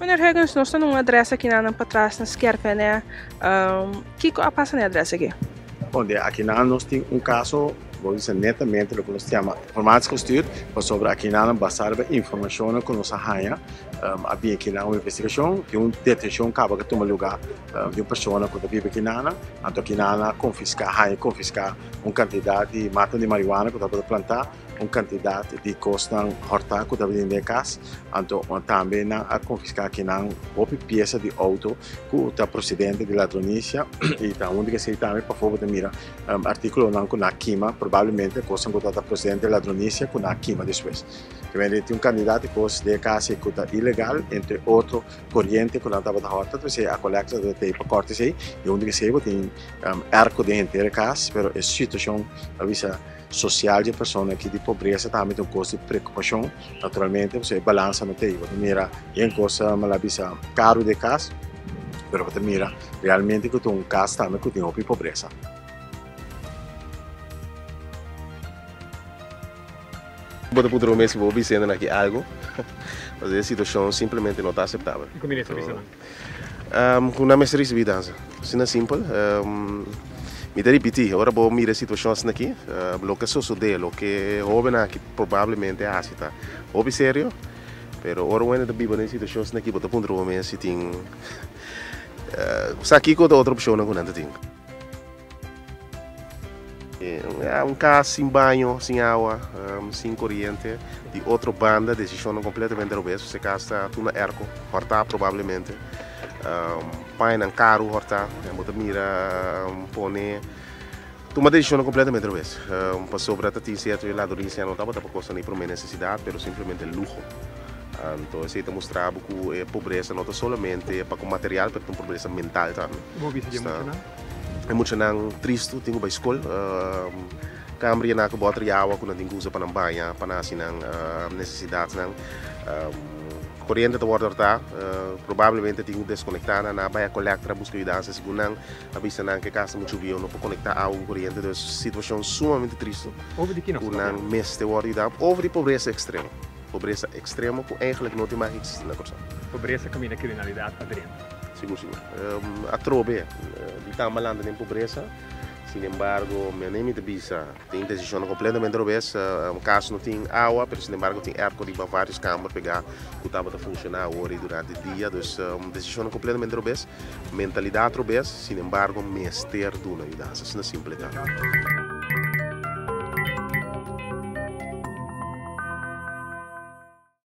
Meneer Huggins, nos ta na un adres aki nan patras na Skerpene. Kiko a pasa na e adres aki? Bon, de akinan nos tin un kaso, bo bisa netamente loke nos ta yama informatiegestuurd, pasobra akinan basá riba informashonnan ku nos a haña, a bin akinan un investigashon, tin un detenshon kaba ku a tuma lugá di un persona ku ta biba akinan, anto akinan a konfiská, haña konfiská un kantidat di mata di marihuana ku tabata plantá. Un kantidat di kosnan hòrtá ku ta bini den e kas, anto tambe nan a konfiská kinan hopi piesa di outo ku ta prosedente di ladronisia i ta un di esei tambe pafó bo ta mira artíkulonan ku nan a kima, probablemente kosnan ku ta prosedente di ladronisia ku nan a kima despues. Kibende tin un kantidat di kos den e kas ei ku ta ilegal, entre otro koriente ku nan tabata hòrta, entonces a kolekta ta tei pa kòrta esei i un di esei bo tin èrko den henter e kas, pero e situashon a bisa. Sosial di e persona aki di pobresa tambe ta un kos di preokupashon, naturalmente, pasobra e balansa no ta ei. Bo ta mira yen kos mi a bisa karu di e kas, pero bo ta mira realmente ku ta un kas tambe ku tin hopi pobresa. Bo ta puntra bo mes si bo bisa hende aki algu, pasobra e situashon simplemente no ta aseptabel. Kiko minister bisa nan? Ku nan mester risibí dansa. Asina simpel. Mi ta ripití, ora bo mira e situashon asina aki, loke a sosodé, loke e hóbennan aki probablemente a hasi ta hopi serio, pero ora un hende ta biba den e situashon asina aki, bo ta puntra bo mes si tin, sa kiko ta otro opshonnan ku nan ta tin. Un kas sin baño, sin awa, sin koriente. Di otro banda, desishonnan kompletamente robes. Pasobra e kas ta tur na erko, hòrtá probablemente. Pañanan karu hòrtá. Bo ta mira pone tuma desishonnan kompletamente robes. Pasobra ta tin sierto e ladronisia no tabata pa kosnan di promé nesesidat, pero simplemente luho. Anto esei ta mustra bo ku e pobresa no ta solamente pa ku material, pero ta un pobresa mental tambe. Bo bisa dje muchanan? E muchanan tristu tin ku bai skol. Kamber yená ku bòter di awa ku nan tin ku usa pa nan baña, pa nan hasi nan nesesidatnan. Koriente ta wòrdu hòrtá, probablemente tin ku deskonektá nan. Nan a bai a kolèktra buska yudansa segun nan a bisa nan ku e kas ta muchu bieu no por konektá awa ku koriente. Dus situashon sumamente tristu ku nan mester wòrdu yudá. Over di pobresa ekstremo, pobresa ekstremo ku eigentlik no tin mag eksistí na Kòrsou. Pobresa kaminda kriminalidat ta drenta. Sigur sigur. Atrobe di tamba lanta den pobresa, sin embargo mi a mi ta bisa tin desishonnan kompletamente robes. Kas no tin awa pero sin embargo tin airco riba varios kamber pegá ku tabata funshoná awor i durante dia. Dus desishonnan kompletamente robes, mentalidat robes, sin embargo mester duna yudansa. Asina simpel e ta.